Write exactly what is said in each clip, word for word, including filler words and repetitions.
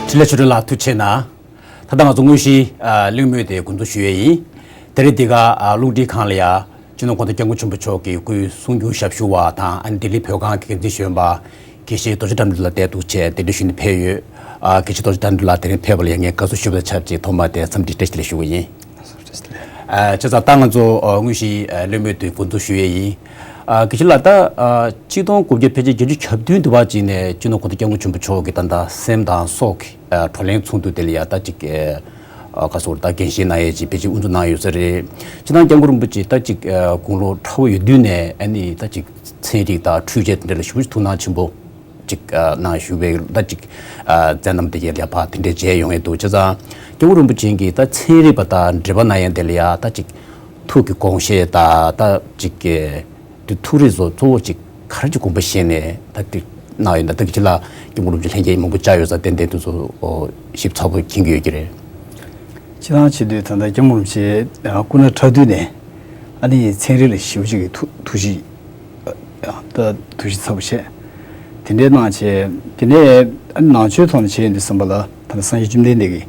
འཕྲིན་ལས་ཆོས་སྒྲོན་ལགས་ཐུགས་རྗེ་ཆེ་གནང་། ད་ལྟ་ང་ཚོ་དངོས་གཞིའི་ཨ་གླེང་མོལ་དེ་འགོ་འཛུགས་ཞུ་ཡས་ཡིན། དེ་རིང་འདི་ག་ཨ་རླུང་འཕྲིན་ཁང་ལ་ཡ་སྤྱི་ནོར་གོང་ས་སྐྱབས་མགོན་ཆེན་པོ་མཆོག་གི་སྐུའི་གསུང་སྒྱུར་ཞབས་ཞུ་བ་དང་ཨ་ནི་ལྡི་ལི་བོད་ཁང་གི་འགན་འཛིན་གཞོན་པ་དགེ་བཤེས་རྡོ་རྗེ་དགྲ་འདུལ་ལགས་འདིར་ཐུགས་རྗེ་ཆེ་གདན་འདྲེན་ཞུས་ནས་ཕེབས་ཡོད། ཨ་དགེ་བཤེས་རྡོ་རྗེ་དགྲ་འདུལ་ལགས་དེ་རིང་ཕེབས་པ་ལ་ཡ་ངས་དགའ་བསུ་ཞུ་བ་དང་ཆབས་ཅིག་ཐོག་མར་དེ་འཚམས་འདྲི་བཀྲ་ཤིས་བདེ་ལེགས་ཞུ་གི་ཡིན། ཨ་བྱས་ཙང་ད་ང་ཚོ་ཨ་དངོས་གཞིའི་ཨ་གླེང་མོལ་དེ་འགོ་འཛུགས་ཞུ་ཡས་ཡིན། ཨ་དགེ་བཤེས་ལགས། ད་ཨ་ཆིག་སྟོང་དགུ་བརྒྱ་ཕལ་ཆེར་བརྒྱད་ཅུ་གྱ་བདུན་དུ་བ་ཅིག་ནས་སྤྱི་ནོར་གོང་ས་སྐྱབས་མགོན་ཆེན་པོ་མཆོག་གིས་ད་ལྟ་སེམས་དང་སྲོག་གི་ཨ་བགྲོ་གླེང་ཚོགས་འདུ་དེ་ལ་ཡ་ད་ཅིག་ཨ་ག་སོར་ད་འགན་བཞེས་གནང་ཡས་ཅིག་ཕལ་ཆེར་དབུ་འཛུགས་གནང་ཡོད་ས་རེད། སྤྱིར་བཏང་སྐྱབས་མགོན་རིན་པོ་ཆེ་ད་ཅིག་ཨ་དགུང་ལོ་ཕྲ་བོ་ཡོད་དུས་ནས་ཨ་ནི་ད་ཅིག་ཚན་རིག་དང་འཕྲུལ་ཆས་དེ་འདྲ་ལ་ཞེ་པོ་ཅིག་ཐུགས་སྣང་ཆེན་པོ་ཅིག་ཨ་གནང་བཞུགས་པའི་ད་ཅིག་ཨ་མཛད་རྣམ་དེ་གའི་ལས་ཕར་དེ་འདྲས་མཇལ་ཡོང་ཡས་འདུག་བྱས་ཙང་སྐྱབས་མགོན་རིན་པོ་ཆེ་གིས་ད་ཚན་རིག་པ་དང་འབྲེལ་བ་གནང་ཡས་དེ་ལ་ཡ་ད་ཅིག་ཐུགས་ཀྱི་དགོངས་བཞེད་དང་ད་ཅིག་གི་དེ་ཐུགས་རེ་བཟོ་གཙོ་བོ་ཅིག་ག་རེ་ཅིག་དགོངས་པ་བཞེས་ནས་ད་དེ་གནང་ཡོད་ན། ད་གི་ཅི་ལ་སྐྱབས་མགོན་རིན་པོ་ཆེ་ལྷན་རྒྱས་མང་པོ་བཅར་ཡོད་ས་ཏན་ཏན་དེ་ཚོ་ཞིབ་ཚགས་པོ་མཁྱེན་གྱི་ཡོད་ཀྱི་རེད། སྤྱིར་བཏང་བྱེད་དུས་ད་ལྟ་སྐྱབས་མགོན་རིན་པོ་ཆེ་སྐུ་ན་ཕྲ་དུས་ནས་ཨ་ནི་ཚན་རིག་ལ་ཞེ་པོ་ཅིག་གི་ཐུགས་ཐུགས་གཤིས་ད་ཐུགས་གཤིས་ཚ་པོ་བྱས། དེ་འདྲའི་གནང་བྱས། དེ་ནས་ཨ་ནི་ནང་ཆོས་ཐོག་ནས་བྱས་ཡོང་དུས་ཙམ་པ་ལ་ད་ལྟ་སངས་རྒྱས་བཅོམ་ལྡན་འདས་ཀྱིས་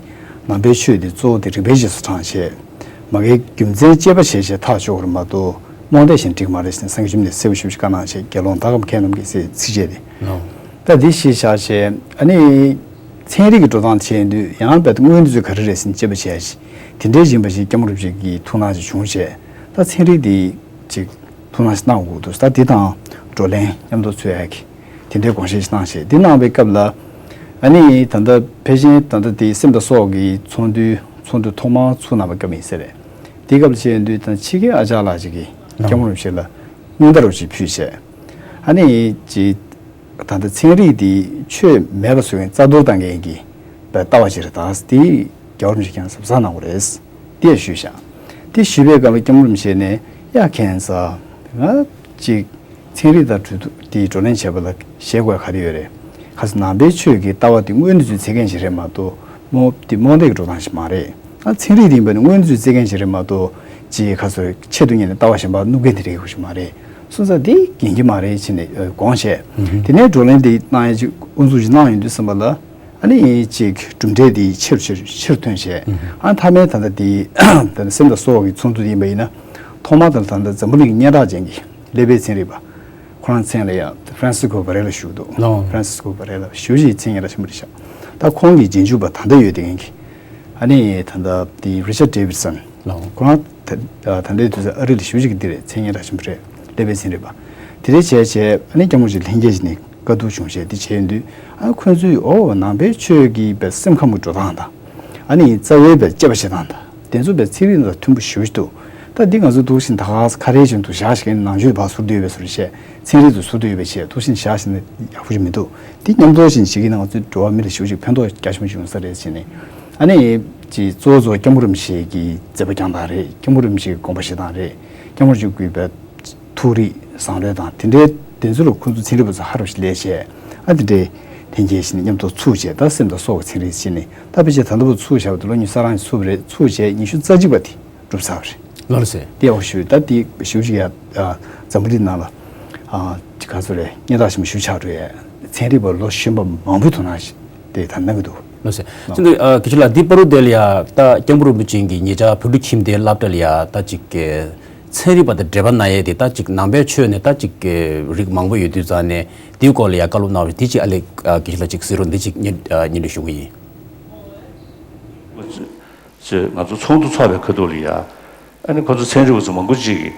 ནང་པའི་ཆོས་འདི་གཙོ་བོ་དེ་རིགས་པའི་རྗེས་སུ་འབྲངས་བྱས། མ་གིའི་རྒྱུ་མཚན་དཔྱད་པ་བྱས་བྱས་ཐག་གཅོད་དགོས་རེད་མ་གཏོགས་རྨོངས་དད་བྱས་ནས་འགྲིག་མ་རེད་ཟེར་ནས་སངས་རྒྱས་བཅོམ་ལྡན་འདས་གསལ་པོ་ཞེ་པོ་ཅིག་བཀའ་གནང་བྱས། དགེ་སློང་དག་གམ་མཁས་རྣམས་ཀྱིས་ཟེར་ཚིགས་བཅད་དེ། ལོ། ད་འདི་གཞི་བཞག་བྱས་ཨ་ནི་ཚན་རིག་གི་འགྲོ་སྟངས་བྱས་ཡོང་དུས་ཡང་རྦད་དེ་དངོས་གནས་དེ་ཚོ་ག་རེ་རེད་ཟེར་ནས་དཔྱད་པ་བྱས་བྱས། དེ་འདྲའི་ཡིན་པ་ཞིག་སྐྱབས་མགོན་རིན་པོ་ཆེ་གི་ཐུགས་སྣང་ཞིག་བྱུང་བྱས། ད་ཚན་རིག་འདི་ཅིག་ཐུགས་སྣང་ཞིག་གནང་དགོས་འདུག་ད་འདི་དང་བགྲོ་གླེང་མཉམ་དུ་ཚུད་ཡག་གི་དེ་འདྲའི་དགོངས་བཞེས་ཤིག་གནང་བྱས། འདི་གནང་བའི་སྐབས་ལ་ཨ་ནི་ད་ལྟ་ཕལ་ཆེར་ད་ལྟ་དེ་སེམས་དང་སྲོག་གི་ཚོགས་འདུའི་ཚོགས་འདུ་ཐོག་མར་ཚུགས་གནང་བའི་སྐབས་ཡིན་ས་རེད། དེའི་སྐབས་ལ་བྱས་ཡོང་དུས་ད་ཕྱི་རྒྱལ་ཨ་ཅག་ལགས་ཅིག་གིས་སྐྱབས་མགོན་རིན་པོ་ཆེ་ལ་སྙན་དར་རུ་ཅིག་ཕུལ་བྱས། ཨ་ནི་ཅིག་ད་ལྟ་ཚན་རིག་འདི་ཆོས་མེད་པ་བཟོ་མཁན་རྩ་གཏོར་བཏང་མཁན་གྱི་ལྟ་བ་ཅིག་རེད། ད་དེ་རྒྱལ་བ་རིན་པོ་ཆེ་ཁྱེད་རང་གཟབ་གཟབ་གནང་དགོས་རེད། དེ་ཞུས་ཤག་དེ་ཞུས་པའི་སྐབས་ལ་སྐྱབས་མགོན་རིན་པོ་ཆེ་ནས་ཡ་ཁྱེད་ཚོ་ང་ཅིག་ཚན་རིག་དང་གྲོས་བསྡུར་དེ་བགྲོ་གླེང་བྱས་པ་ལ་བཞེས་དགོས་ག་རེ་ཡོད་རེད། ཁ་སང་ནང་པའི་ཆོས་ཀྱི་ལྟ་བ་དེ་དངོས་གནས་ཚུལ་འཚོལ་མཁན་ཞིག་རེད་མ་གཏོགས་རྨོངས་དེ་རྨོངས་དད་ཀྱི་འགྲོ་སྟངས་ཤིག་མ་རེད། ཨ་ཚན་རིག་དེ་ཡིན་པ་ནི་དངོས་གནས་ཚུལ་འཚོལ་མཁན་ཞིག་རེད་མ་གཏོགས་ཅིག་ཁ་སང་ཆེད་དུ་གཉེར་ནས་ལྟ་བ་གཞན་པ་བསྣུབ་མཁན་དེ་རིགས་ཤིག་མ་རེད། སོང་ཙང་དེ་འགན་གྱི་མ་རེད་ཅེས་ནས་དགོངས་བྱས། དེ་ནས་བགྲོ་གླེང་དེ་གནང་ཡས་ཅིག་དབུ་འཛུགས་ཅིག་གནང་ཡོང་དུས་ཙམ་པ་ལ། ཨ་ནི་ཅིག་གྲུབ་འབྲས་དེ་ཆེ་རུ་ཆེ་རུ་ཆེ་རུ་ཐོན་བྱས། ཨ་མཐའ་མའི་ད་ལྟ་དེ་ད་ལྟ་སེམས་དང་སྲོག་གི་ཚོགས་འདུ་དེ་ཡིན་པ་ཡིན་ན། ཐོག་མར་ད་ལྟ་ད་ལྟ་འཛམ་བུ་གླིང་གི་སྙན་གྲགས་ཅན་གྱི་ཀླད་པའི་ཚན་རིག་པ། ཁོ་རང་མཚན་ལ་ཡང་ཧྥ་རན་སི་སྐོ་བྷ་རེ་ལ་ཞུགས་འདུག་ལོ། ཧྥ་རན་སི་སྐོ་བྷ་རེ་ལ་ཞུ་ཞིག་མཚན་སྙན་གྲགས་ཆེན་པོ་རེད་ཤག་ད་ཁོང་གི་རྗེས་འཇུག་པ་ད་ལྟ་ཡོད་དེ་ངན་གྱི། ཨ་ནི་ད་ལྟ་དེ་རི་ཆར་ཌེ་ཝིད་སན། ལོ། ཁོ་རང་ད་ད་ལྟའི་དུས་ཚོད་ཨ་རི་ལ་ཞུ་ཞིག་འདི་རེད། མཚན་སྙན་གྲགས་ཆེན་པོ་རེད། ཀླད་པའི་ཚན་རིག་པ། དེ་འདྲ་བྱས་བྱས་ཨ་ནི་སྐྱབས་མགོན་རིན་པོ་ཆེ་ལྷན་རྒྱས་ཀྱིས་ནི་བཀའ་བསྡུར་བྱུང་བྱས་དེ་བྱས་ཡོང་དུས། ཨ་ཁོ་ཚོས་ཨོ་ནང་པའི་ཆོས་ཀྱི་བའི་སེམས་ཁམས་ཀྱི་འགྲོ་སྟངས་དང་། ཨ་ནི་རྩ་བའི་བའི་དཔྱད་པ་བྱེད་སྟངས་དང་། དེ་ཚོ་བའི་ཚན་རིག་དང་མཐུན་པོ་ཞེ་པོ་ཞིག་འདུག་ད་འདི་ང་ཚོ་འདུག་བཞིན་ད་ག་ས་ཁ་རས་ཅན་དུ་བཞག་ཞིག་ནང་ཆོས་ཕར་ཟུར་དུ་ཡོད་པའི་བཟོ་འདྲ་བྱས། ཚན་རིག་ཏུ་ཟུར་དུ་ཡོད་པའི་ཆེད་འདུག་བཞིན་བཞག་ཞིག་ནི་ཡག་པོ་ཞིག་མི་འདུག་འདི་མཉམ་དུ་བཞིན་ཞིག་གིས་ནང་ཚོའི་འགྲོ་བ་མི་ལ་ཞེ་པོ་ཞིག་ཕན་ཐོགས་རྒྱ་ཆེན་པོ་ཞིག་ཡོང་ས་རེད་ཟེར་ནས། ཨ་ནི་ཅིག་གཙོ་བོ་གཙོ་བོ་སྐྱབས་མགོན་རིན་པོ་ཆེ་གི་མཛད་པ་རྒྱང་ཐག་རེད། སྐྱབས་མགོན་རིན་པོ་ཆེ་གི་དགོངས་པ་བཞེས་སྟངས་རེད། སྐྱབས་མགོན་རིན་པོ་ཆེ་གི་བའི་ཐུགས་རིག་བཟང་རོལ་དང་དེ་འདྲའི་དེ་ཚོ་ལ་ཁོང་ཚོ་ཚན་རིག་པ་ཚོ་ཧ་རུ་ཞིག་ལས་བྱས། ཨ་དེ་འདྲའི་ལྷན་རྒྱས་ཤིག་ནས་མཉམ་དུ་ཚུགས་བྱས། ད་སེམས་དང་སྲོག་གི་ཚན་རིག་བྱས་ནས། ད་ཕལ་ཆེར་ད་ལྟ་བུ་ཚུགས་བྱས་པ་དེ་ལོ་ཉི་ཤུ་རྩ་གྲངས་ཤིག་ཚུགས་པ་རེད། ཚུགས་བྱས་ཉི་ཤུ་རྩ་གཅིག་པ་དེ་གྲུབ་ཚར་བ་རེད། ལགས་སོ། དེ་ཡག་པོ་ཞུ། ད་དེ་ཞུ་ཞིག་ཡ། ཨ་འཛམ་བུ་གླིང་ནང་ལ་ཨ་ཅི་ག་ཚོད་རེད། སྙན་གྲགས་ཆེན་པོ་ཞེ་པོ་ཆགས་འགྲོ་ཡས་ཚན་རིག་པ་ལོ་གཞོན་པ་མང་པོའི་དོ་སྣང་ཞིག་དེ་ད་གནང་གི་འདུག་ལགས་སོ། ལགས། ཚུན་དུ་ཨ་དགེ་བཤེས་ལགས་འདི་བར་དུ་དེ་ལ་ཡ་ད་སྐྱབས་མགོན་རིན་པོ་ཆེ་གིས་ཉེ་ཆར་བོད་ཕྲུག་ཁྱིམ་སྡེའི་སློབ་གྲྭ་ལ་ཡ་ད་ཅིག་གི་ཚན་རིག་པ་དང་འབྲེལ་བ་གནང་ཡས་དེ། ད་ཅིག་ནང་པའི་ཆོས་ནས་ད་ཅིག་གི་རིགས་མང་པོ་ཡོད་དུས་ཙང་ནས་དེའི་སྐོར་ལ་ཡ་བཀའ་སློབ་གནང་བ་དེ་ཅིག་ཨ་ལས་ཨ་དགེ་བཤེས་ལགས་ཅིག་གསན་རོགས། འདི་ཅིག་སྙན་ཨ་སྙན་སྒྲོན་ཞུ་གི་ཡིན། ཚོས་ང་ཚོ་ཚོགས་འདུ་ཚོགས་པའི་ཁ་ཐུག་ལ་ཡ། ཨ་ནི་ཁོ་ཚོ་ཚན་རིག་པ་ཚོ་མང་པོ་ཅིག་གིས་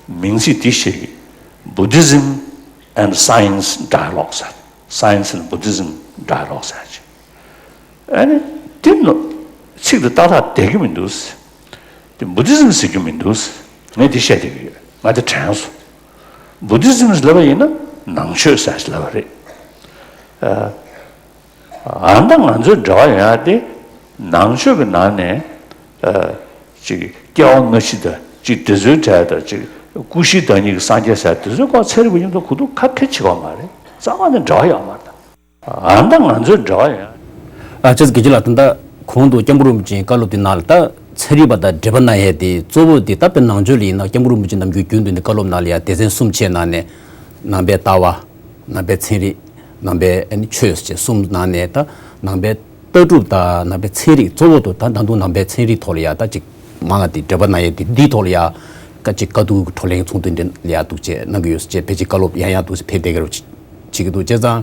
མིང་ཚིག་འདི་བཤད་ཀྱི། Buddhism and Science Dialogue ཟེར། Science and Buddhism Dialogue ཟེར་ཅིག་ཨ་ནི་དེ་ནོ་ཚིག་དེ་ཏག་ཏག་བསྡད་ཀྱི་མི་འདུག་དེ་བུ་དྷི་ཛིམ་ཟེར་རྒྱུ་མི་འདུག་ངས་དེ་བཤད་བསྡད་ཀྱི་ཡོད། ང་དེ་དྲན་སོང་། བུ་དྷི་ཛིམ་ལབ་པ་ཡིན་ན་ནང་ཆོས་ཟེར་ལབ་པ་རེད། ཨ། ཨ་ད་ང་ཚོའི་འབྲེལ་བ་ཡོང་ཡ་དེ་ནང་ཆོས་ཀྱི་ནང་ནས། ཨ། ཅིག་སྐྱེ་བ་སྔ་ཕྱི་དང་ཅིག་དེ་ཚོའི་གྲས་དང་ཅིག་ཀུ་ཤི་བདག་ཉིད་ཀྱི་སངས་རྒྱས་ཟེར་དེ་ཚོའི་སྐོར་ཚན་རིག་པ་མཉམ་དུ་གོ་བསྡུར་ག་གེ་བྱེད་པ་མ་རེད། རྩ་བ་ནས་འབྲེལ་བ་ཡོད་མ་རེད། ཨ་ད་ང་ཚོའི་འབྲེལ་བ་ཡོད། ཨ་ཅེས་དགེ་བཤེས་ལགས། ད་ལྟ་གོང་དུ་སྐྱབས་མགོན་རིན་པོ་ཆེའི་བཀའ་སློབ་དེ་ནང་ལ་ད་ཚན་རིག་པ་དང་འབྲེལ་བ་གནང་ཡས་དེ་གཙོ་བོ་དེ་ད་དཔེ་ནང་ཆོས་ལ་ཡིན་ན་སྐྱབས་མགོན་རིན་པོ་ཆེ་ནམ་རྒྱུན་རྒྱུན་དུ་ནས་བཀའ་སློབ་ནང་ལ་ཡ་སྡེ་ཚན་གསུམ་ཕྱེ་གནང་ནས། ནང་པའི་ལྟ་བ། ནང་པའི་ཚན་རིག་ནང་པའི་ཨ་ནི་ཆོས་ཅེས་གསུམ་ནང་ནས། ད་ནང་པའི་ ལྟ་གྲུབ་དང་ནང་པའི་ཚན་རིག་གཙོ་བོ་དུ་ད་ད་དུང་ནང་པའི་ཚན་རིག་ཐོག་ལ་ཡ་ད་ཅིག་མང་ང་དེ་འབྲེལ་པ་གནང་ཡས་དེ་འདིའི་ཐོག་ལ་ཡ་ཀ་ཅིག་བཀའ་བསྡུར་གྱི་བགྲོ་གླེང་ཚོགས་འདུ་འདི་ལ་ཡ་འདུག་ཅེས་ཕལ་ཆེར་བཀའ་སློབ་ཡང་ཡང་འདུག་ཕེབས་བསྡད་ཀྱི་རེད་བྱེད་ཀྱི་འདུག་བྱས་ཙང་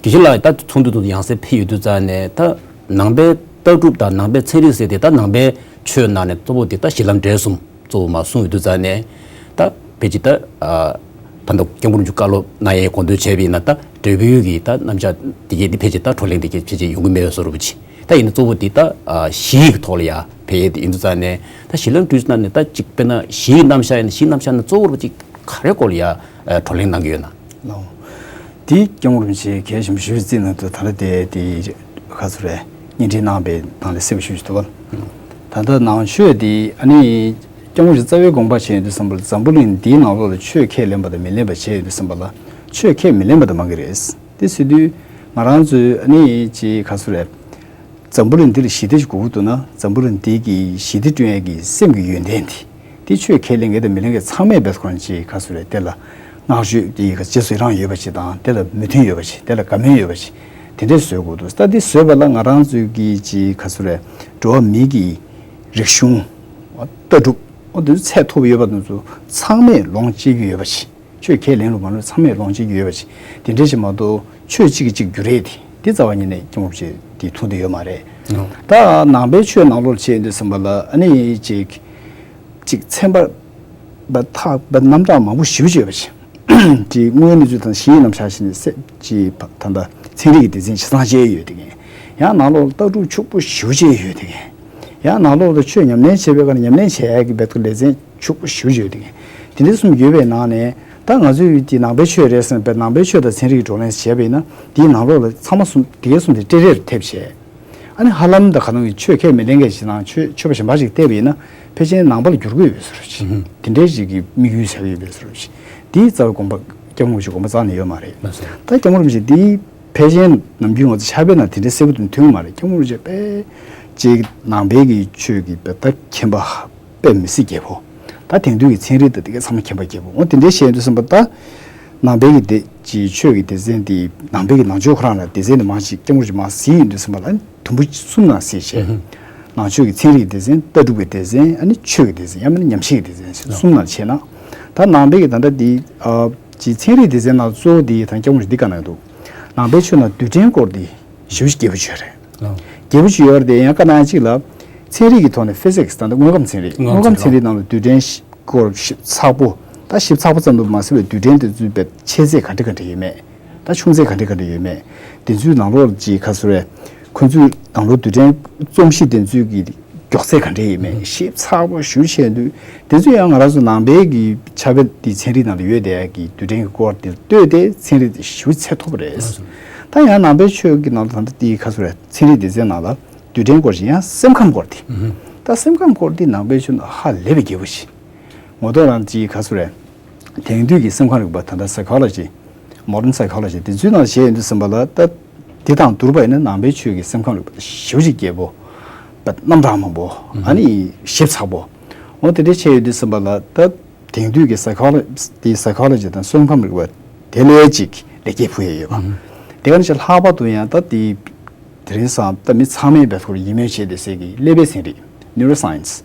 དགེ་བཤེས་ལགས་ད་ཚོགས་འདུ་དུ་ཡང་སེ་ཕེབས་ཡོད་དུས་ཙང་ནས་ད་ནང་པའི་ལྟ་གྲུབ་དང་ནང་པའི་ཚན་རིག་ཟེར་དེ་ད་ནང་པའི་ཆོས་ནང་ནས་གཙོ་བོ་དེ་ད་གཞི་ལམ་འབྲས་གསུམ་གཙོ་བོ་མ་གསུངས་ཡོད་དུས་ཙང་ནས་ད་ཕལ་ཆེར་ད་ད་ལྟ་སྐྱབས་མགོན་རིན་པོ་ཆེ་བཀའ་སློབ་གནང་ཡས་དགོངས་དོན་བྱས་པ་ཡིན་ན་ད་འབྲས་བུའི་གི་ད་རྣམ་གཞག་དེ་གས་དེ་ཕལ་ཆེར་ད་བགྲོ་གླེང་དེ་གས་ཕལ་ཆེར་ཡོང་གི་མེད་པའི་བཟོ་འདྲ་པོ་ཅིག་ད་ཡིན་ན་གཙོ་བོ་དེ་ད་གཞི་ཡི་གི་ཐོག་ལ་ཡ་ཕེབས་ཡས་དེ་ཡིན་དུས་ཙང་ནས་ད་གཞི་ལམ་འབྲས་གསུམ་ནང་ནས་ད་ཅིག་དཔེར་ན་གཞི་ཡི་རྣམ་གཞག་ཡིན་ན་གཞི་རྣམ་གཞག་ནས་གཙོ་བོར་ཅིག་ག་རེ་སྐོར་ལ་ཡ་བགྲོ་གླེང་གནང་གི་ཡོད་ན། ལགས། དེ་སྐྱབས་མགོན་རིན་པོ་ཆེས་གལ་ཆེན་པོ་ཞུས་ཅིག་ནང་དུ་ད་ལྟ་དེ་དེ་ག་ཚོད་རེད། བརྙན་འཕྲིན་གནང་པའི་ནང་ལ་གསལ་པོ་ཞུ་ཞུ་ཐུབ་པ། ད་ལྟ་ནང་ཆོས་དེ་ཨ་ནི་སྐྱབས་མགོན་རིན་པོ་ཆེ་རྩ་བའི་དགོངས་པ་བྱས་ཡོད་དུས་ཙམ་པ་ལ་འཛམ་བུ་གླིང་འདིའི་ནང་ལོགས་ལ་ཆོས་ཁས་ལེན་པ་དང་མི་ལེན་པ་བྱས་ཡོད་དུས་ཙམ་པ་ལ་ཆོས་ཁས་མི་ལེན་པ་དང་མང་གི་རེད། དེ་ཟེར་དུས་ང་རང་ཚོའི་ཨ་ནི་ཅིག་ག་ཚོད་རེད། འཛམ་བུ་གླིང་འདི་ལ་ཞི་བདེ་ཞིག་དགོས་ཀྱི་འདུག་ན་འཛམ་བུ་གླིང་འདི་གི་ཞི་བདེ་བསྐྲུན་ཡས་ཀྱི་སེམས་ཀྱི་ཡོན་ཏན་དེ་དེ་ཆོས་ཁས་ལེན་མཁན་དང་མི་ལེན་མཁན་ཚང་མས་བེད་ཁོ་རང་ཅིག་ག་ཚོད་རེད་དེ་ལ་བསྔགས་བརྗོད་དེ་ཡི་ག་རྗེས་སུ་ཡི་རང་ཡོད་པ་ཅིག་དང་དེ་ལ་མོས་མཐུན་ཡོད་པ་ཅིག་དེ་ལ་དགའ་མོས་ཡོད་པ་ཅིག་དེ་འདྲས་བཟོ་དགོས་འདུག་ད་འདི་བཟོས་པ་ལ་ང་རང་ཚོའི་གི་ཅིག་ག་ཚོད་རེད་འགྲོ་བ་མི་གི་རིག་གཞུང་ལྟ་གྲུབ་འོ་འདི་ཚོ་ཚད་མཐོ་པོ་ཡོད་པ་འདི་ཚོ་ཚང་མས་ལོངས་སྤྱད་ཀྱི་ཡོད་པ་ཅིག་ཆོས་ཁས་ལེན་རུང་མ་ལེན་ཚང་མས་ལོངས་སྤྱད་ཀྱི་ཡོད་པ་ཅིག་དེ་འདྲ་ཞིག་མ་གཏོགས་ཆོས་གཅིག་གིས་གཅིག་འགྱུར་རེད་དེ་འདི་རྩ་བ་ཉིད་ནས་སྐྱབས་མགོན་རིན་པོ་ཆེ་དེ་ཐུགས་འདོད་ཡོད་མ་རེད། ད་ནང་པའི་ཆོས་ནང་ལོགས་བྱས་ཡོང་དུས་ཙམ་པ་ལ་ཨ་ནི་ཅིག་ཅིག་ཚན་པ་བ་ཐག་པ་རྣམ་གྲངས་མང་པོ་ཞེ་པོ་ཅིག་ཡོད་པ་ཅིག་དེ་དངོས་ཡོད་གནས་ཚུལ་དང་གཞི་ཡི་རྣམ་གཞག་བཞིན་ནས་སེ་ཅིག་ད་ལྟ་ཚན་རིག་གི་སྡེ་ཚན་ཆ་ཚང་བཅས་ཡོད་དེ་ངས་ཡང་ནང་ལོགས་ལ་ལྟ་གྲུབ་ཕྱུག་པོ་ཞེ་པོ་ཅིག་ཡོད་དེ་ངས་ཡང་ནང་ལོགས་ལ་ཆོས་ཉམས་ལེན་བྱེད་པའི་སྒང་ལ་ཉམས་ལེན་བྱེད་ཡག་གི་བེད་ཀྱི་ལེ་ཚན་ཕྱུག་པོ་ཞེ་པོ་ཅིག་ཡོད་དེ་ངས། དེ་འདྲ་གསུམ་ཡོད་པའི་ནང་ནས་ད་ང་ཚོས་དེ་ནང་པའི་ཆོས་རེད་ཟེར་ནས་ནང་པའི་ཆོས་དང་ཚན་རིག་བགྲོ་གླེང་བྱས་པ་ཡིན་ན་དེའི་ནང་ལོགས་ལ་ཚང་མ་གསུམ་དེ་གའི་གསུམ་དེ་ཏྲེ་རེར་ཐེབས་བྱས། ཨ་ནི་ཧ་ལམ་ད་ག་ནང་གི་ཆོས་ཁས་མི་ལེན་མཁན་ཞིག་དང་ཆོས་ཆོས་པ་གཞན་པ་ཞིག་བལྟས་པ་ཡིན་ན་ཕལ་ཆེར་ནང་པ་ལ་འགྱུར་གྱི་ཡོད་པའི་བཟོ་འདྲ་ཅིག་དེ་འདྲའི་ཞིག་གི་དམིགས་ཡུལ་བྱ་གི་ཡོད་པའི་བཟོ་འདྲ་ཅིག་དེའི་རྩ་བའི་དགོངས་པ་སྐྱབས་མགོན་རིན་པོ་ཆེ་དགོངས་པ་རྩ་ནས་ཡོད་མ་རེད། ད་སྐྱབས་མགོན་རིན་པོ་ཆེ་དེའི་ཕལ་ཆེར་ནམ་རྒྱུན་ང་ཚོ་ཕྱག་དཔེ་ནང་དེ་འདྲའི་གསལ་པོ་དུ་མཐོང་གི་མ་རེད། སྐྱབས་མགོན་རིན་པོ་ཆེ་དཔེ་ཅིག་ནང་པའི་གི་ཆོས་ཀྱི་དཔེ་ད་མཁྱེན་པ་དཔེ་མི་སྲིད་རྒྱས་པོ། ད་དེང་དུས་ཀྱི་ཚན་རིག་དང་དེ་གའི་ཚང་མ་མཁྱེན་པ་རྒྱས་པོ། འོ་དེ་འདྲའི་བཤད་ཡོང་དུས་ཙམ་པ་ད་ནང་པའི་གི་སྡེ་ཅིག་ཆོས་ཀྱི་སྡེ་ཚན་དེ་ནང་པའི་གི་ནང་ཆོས་ཁོ་རང་ལ་སྡེ་ཚན་དེ་མང་ཞིག་སྐྱབས་མགོན་རིན་པོ་ཆེ་མང་ཟིན་ཡོང་དུས་ཙམ་པ་ལ་དུམ་བུ་གསུམ་ནང་གསལ་བྱས། ནང་ཆོས་ཀྱི་ཚན་རིག་སྡེ་ཚན། ལྟ་གྲུབ་ཀྱི་སྡེ་ཚན། ཨ་ནི་ཆོས་ཀྱི་སྡེ་ཚན། ཡང་མིན་ན་ཉམས་ཞིབ་ཀྱི་སྡེ་ཚན་ཟེར་གསུམ་ནང་ཕྱེ་ན། ད་ནང་པའི་གི་ད་ལྟ་འདི་ཨ་ཅིག་ཚན་རིག་སྡེ་ཚན་ནང་གཙོ་བོ་འདི་ད་སྐྱབས་མགོན་རིན་པོ་ཆེ་འདི་བཀའ་གནང་འདུག་ནང་པའི་ཆོས་ནང་རྡུལ་ཕྲན་སྐོར་འདི་ཞེ་པོ་ཅིག་རྒྱས་པོ་ཅིག་ཡོད་རེད། ཨོ། རྒྱས་པོ་ཅིག་ཡོད་རེད་དེ། ཡང་བཀའ་གནང་གཅིག་ལ་ཚན་རིག་གི་ཐོག་ནས་ཕི་སིག་སི་ད་ལྟ་དངོས་ཁམས་ཚན་རིག་དངོས་ཁམས་ཚན་རིག་ནང་ལ་རྡུལ་ཕྲན་སྐོར་ཞིབ་ཚགས་པོ། ད་ཞིབ་ཚགས་པོ་ཙམ་དུ་མ་ཟད་པའི་རྡུལ་ཕྲན་དེ་ཚོའི་བའི་ཆེ་ཚད་ག་འདྲ་ག་འདྲ་ཡོད་མེད། ད་ཆུང་ཚད་ག་འདྲ་ག་འདྲ་ཡོད་མེད། དེ་ཚོའི་ནང་ལོགས་ལ་ཅིག་ག་ཚོད་རེད། ཁོ་ཚོའི་ནང་ལོགས་རྡུལ་ཕྲན་རྩོམ་གཞི་དེ་ཚོའི་གི་མགྱོགས་ཚད་ག་འདྲ་ཡིན་མིན་ཞིབ་ཚགས་པོ་ཞེ་པོ་བྱས་དུས། དེ་ཚོ་ཡང་ང་རང་ཚོ་ནང་པའི་གི་ཕྱག་དཔེ་དེ་ཚན་རིག་ནང་ལ་ཡོད་བསྡད་ཡག་གི་རྡུལ་ཕྲན་གྱི་སྐོར་དེར་ལྟོས་ཏེ་ཚན་རིག་དེ་ཞེ་པོ་ཚད་མཐོ་པོ་རེད། ད་ཡང་ནང་པའི་ཆོས་ཀྱི་ནང་ལ་ད་ལྟ་དེའི་ཁ་སོ་རེད། ཚན་རིག་སྡེ་ཚན་ནང་ལ་རྡུལ་ཕྲན་སྐོར་ཞིག་ཡང་སེམས་ཁམས་སྐོར་དེ། ད་སེམས་ཁམས་སྐོར་དེ་ནང་པའི་ཆོས་ནང་ཧ་ལས་པའི་རྒྱས་པོ་ཞིག་ངོ་ཐོག་རང་ཅིག་ག་སོ་རེད། དེང་དུས་ཀྱི་སེམས་ཁམས་རིག་པ་ད་ལྟ་སའི་ཁོ་ལོ་ཇི། མོ་ཌན་སའི་ཁོ་ལོ་ཇི་དེ་ཚོའི་ནང་བཤད་ཡོང་དུས་ཙམ་པ་ལ་ད། དེ་དང་བསྡུར་བ་ཡིན་ན་ནང་པའི་ཆོས་ཀྱི་སེམས་ཁམས་རིག་པ་ཞེ་པོ་ཅིག་རྒྱས་པོ། པ་རྣམ་གྲངས་མང་པོ། ཨ་ནི་ཞིབ་ཚགས་པོ། འོ་དེ་འདྲའི་བཤད་ཡོང་དུས་ཙམ་པ་ལ་ད། དེང་དུས་ཀྱི་སའི་ཁོ་ལོ་དེ་སའི་ཁོ་ལོ་ཇི་དང་སེམས་ཁམས་རིག་པ་དེ་ལས་ཅིག་ལེགས་སྐྱེས་ཕུལ་ཡས་ཡོད་པ། དེ་ག་ནང་བཞིན་ལྷག་པར་དུ་ཡང་ད་དེ། དེ་རིང་སང་ད་མི་ཚང་མས་བལ་ཐོར་ཡིད་སྨོན་བྱེད་བསྡད་སའི་གི་ཀླད་པའི་ཚན་རིག Neuroscience།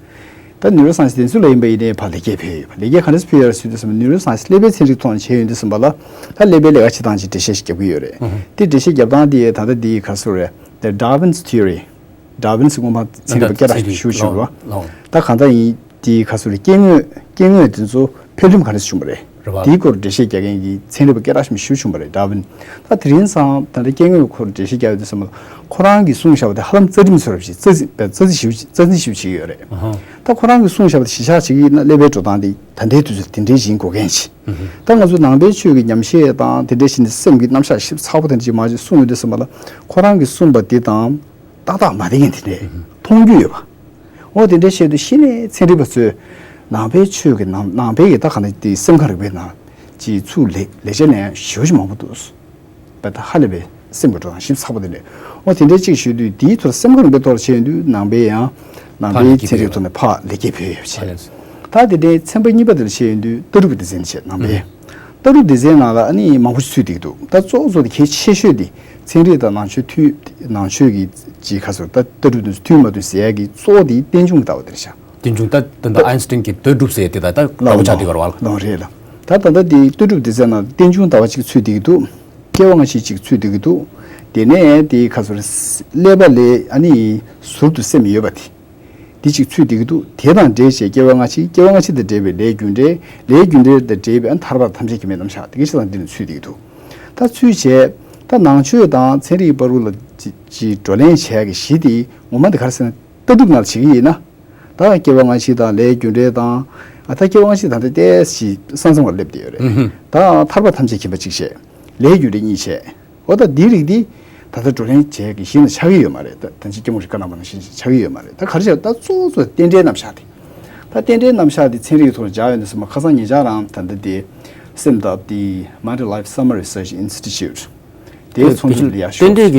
ད་Neuroscience་དེ་ཚོ་ལ་ཡིན་པ་ཡིན་ནའི་ཕར་ལེགས་སྐྱེས་ཕུལ་ཡོད་པ། ལེགས་སྐྱེས་ག་འདྲས་ཕུལ་ཡོད་རེད་ཟེར་དུས་ཙམ་པ་Neuroscience་ཀླད་པའི་ཚན་རིག་ཐོག་ནས་བྱས་ཡོང་དུས་ཙམ་པ་ལ་ད་ཀླད་པའི་ལས་ཀ་བྱེད་སྟངས་ཀྱི་འགྲེལ་བཤད་ཞིག་རྒྱབ་ཀྱི་ཡོད་རེད། དེ་འགྲེལ་བཤད་རྒྱབ་སྟངས་དེ་ད་ལྟ་དེ་ག་ཚོད་རེད། The Darwin's Theory། Darwin's་སྔོན་མ་ཚན་རིག་པ་སྐད་གྲགས་ཤིག་ཞུ་བཞིན་པ། ད་གང་ལྟར་ཡིན། དེའི་ཁ་སོ་རེ་སྐྱེ་དངོས་སྐྱེ་དངོས་དེ་ཚོ་འཕེལ་རིམ་ག་འདྲ་བྱུང་བ་རེད། རེད་བ། དེའི་སྐོར་འགྲེལ་བཤད་རྒྱག་མཁན་གྱི་ཚན་རིག་པ་སྐད་གྲགས་ཤིག་ཞུ་བྱུང་བ་རེད། ཌར་ཝིན། ད་དེ་རིང་སང་ད་ལྟ་སྐྱེ་དངོས་སྐོར་འགྲེལ་བཤད་རྒྱག་ཡོང་དུས་ཙམ་པ་ལ་ཁོ་རང་གིས་གསུངས་བཞག་པ་དེ་ཧ་ལམ་རྩ་ཁྲིམས་བཟོ་འདྲ་ཞིག་རྩ་འཛིན་རྩ་འཛིན་ཞིབ་རྩ་འཛིན་ཞིབ་བྱེད་ཀྱི་ཡོད་རེད། ད་ཁོ་རང་གིས་གསུངས་བཞག་པ་དེ་གཞི་བཞག་བྱེད་ཀྱི་ཡིན་ན་ཀླད་པའི་འགྲོ་སྟངས་དེ་ད་ལྟའི་དུས་ཚོད་དེ་འདྲའི་ཞིག་ཡིན་དགོས་མཁན་ཞིག་ད་ང་ཚོ་ནང་པའི་ཆོས་ཀྱི་ཉམས་བཞེས་དང་དེ་འདྲའི་ཞིག་ནས་སེམས་ཀྱི་རྣམ་གཞག་ཞིབ་ཚགས་པོ་དེ་འདྲ་ཞིག་མ་ཞིག་གསུངས་ཡོང་དུས་ཙམ་པ་ལ་ཁོ་རང་གིས་གསུངས་པ་དེ་དང་། ཏག་ཏག་མ་བསྡད་མཁན་དེ་འདྲས་མཐོང་རྒྱུ་ཡོད་པ། འོ་དེ་འདྲས་བཤད་དུས་གཞི་ནས་ཚན་རིག་པ་ཚོས་ནང་པའི་ཆོས་ཀྱི་ནང་ནང་པའི་ཡི་ད་ག་ནས་དེ་སེམས་ཁམས་རིག་པའི་ནང་ཅིག་ཚུར་ལེགས་ལེགས་ཆ་ལེན་ཡག་ཞེ་པོ་ཅིག་མང་པོ་འདུག་པ། ད་ཧ་ལས་པའི་སེམས་ཀྱི་འགྲོ་སྟངས་ཞིབ་ཚགས་པོ་དེ་འདྲས། འོ་དེ་འདྲས་ཅིག་ཞུས་དུས་དེའི་ཐོག་སེམས་ཁམས་རིག་པའི་ཐོག་ལ་བཤད་ཡོང་དུས་ནང་པའི་ཡང་ནང་པའི་ཚན་རིག་ཐོག་ནས་ཕར་ལེགས་སྐྱེས་ཕུལ་ཡོད་པ་བྱས། ད་དེ་འདྲའི་ཚན་པ་གཉིས་པ་དེ་ལ་བཤད་ཡོང་དུས་ལྟ་གྲུབ་ཀྱི་སྡེ་ཚན་བྱས་ནང་པའི། ལྟ་གྲུབ་སྡེ་ཚན་ནང་ལ་ཨ་ནི་མང་པོ་ཞིག་ཚུད་བསྡད་ཀྱི་འདུག་ད་གཙོ་བོ་གཙོ་དེ་གལ་ཆེ་ཤོས་དེ་ ཚན་རིག་དང་ནང་ཆོས་མཐུན། ནང་ཆོས་ཀྱི་ཅིག་ཁ་སོར་ད་ལྟ་གྲུབ་དེ་ཚོ་མཐུན་མ་མཐུན་ཟེར་ཡ་གི་གཙོ་བོ་དེ་རྟེན་འབྱུང་གི་ལྟ་བ་དེ་རེད་ཤག་རྟེན་འབྱུང་ད་ད་ད་ཨའིན་སི་ཊན་གྱི་ལྟོས་གྲུབ་ཟེར་དེ་ད་ད་ལྟ་བ་ཆགས་དེ་ག་རེད་བ། ལོང་རེད་ལ། ད་ད་ལྟ་དེ་ལྟོས་གྲུབ་དེ་ཟེར་ན་རྟེན་འབྱུང་ལྟ་བ་ཅིག་ཚུད་བསྡད་ཀྱི་འདུག་སྐྱེ་བ་སྔ་ཕྱི་ཅིག་ཚུད་བསྡད་ཀྱི་འདུག་དེ་ནས་དེ་ཁ་སོར་ཀླད་པ་ལས་ཨ་ནི་ཟུར་དུ་སེམས་ཡོད་པ་དེ། འདི་གཅིག་ཚུད་བསྡད་ཀྱི་འདུག་དེ་དང་འབྲེལ་བྱས་སྐྱེ་བ་སྔ་ཕྱི། སྐྱེ་བ་སྔ་ཕྱི་དང་འབྲེལ་བའི་ལས་རྒྱུ་འབྲས། ལས་རྒྱུ་འབྲས་དང་འབྲེལ་བའི་ཨ་ཐར་པ་ཐམས་ཅད་མཁྱེན་པའི་རྣམ་གཞག་དེ་ག་ཅིག་དང་འདི་ནི་ཚུད་བསྡད་ཀྱི་འདུག་ད་ཚུད་བྱས་ད་ནང་ཆོས་དང་ཚན་རིག་བར་དུ་ལ་ཅི་ཅི་བགྲོ་གླེང་བྱས་ཀྱི་གཞི་དེ་ངོ་མ་དེ་ག་རེ་ཟེར་ན་ལྟ་གྲུབ་ནང་ལ་བྱེད་ཀྱི་ཡིན་ན། ད་སྐྱེ་བ་སྔ་ཕྱི་དང་ལས་རྒྱུ་འབྲས་དང་། ཨ་ད་སྐྱེ་བ་སྔ་ཕྱི་དང་ད་ལྟའི་ཞིག་ས་མཚམས་ལ་སླེབས་བསྡད་ཡོད་རེད། ད་ཐར་པ་ཐམས་ཅད་མཁྱེན་པ་གཅིག་བྱས། ལས་རྒྱུ་འབྲས་གཉིས་བྱས། འོ་ད་འདིའི་རིགས་འདི་ད་ལྟ་བགྲོ་གླེང་བྱས་ཀྱི་གཞི་ནས་ཆགས་ཀྱི་ཡོད་མ་རེད། ད་ད་ཅི་སྐྱེ་མོ་རི་ཀ་ནང་པ་ནང་བཞིན་ཞིག་ཆགས་ཀྱི་ཡོད་མ་རེད། ད་ག་རེ་བྱས་ད་གཙོ་བོ་གཙོ་རྟེན་འབྲེལ་རྣམ་གཞག་དེ། ད་རྟེན་འབྲེལ་རྣམ་གཞག་དེ་ཚན་རིག་ཐོག་ལ་སྦྱར་ཡོད་ན་སྲིད་མ། ཁ་སང་ཉེ་ཆར་རང་ད་ལྟ་དེ་སེམས་ཐག་དེ་Matter Life Summer Research Institute དེའི་ཚོགས་འདུ་ལ་ཡར་ཞུགས། རྟེན་འབྲེལ་གྱི་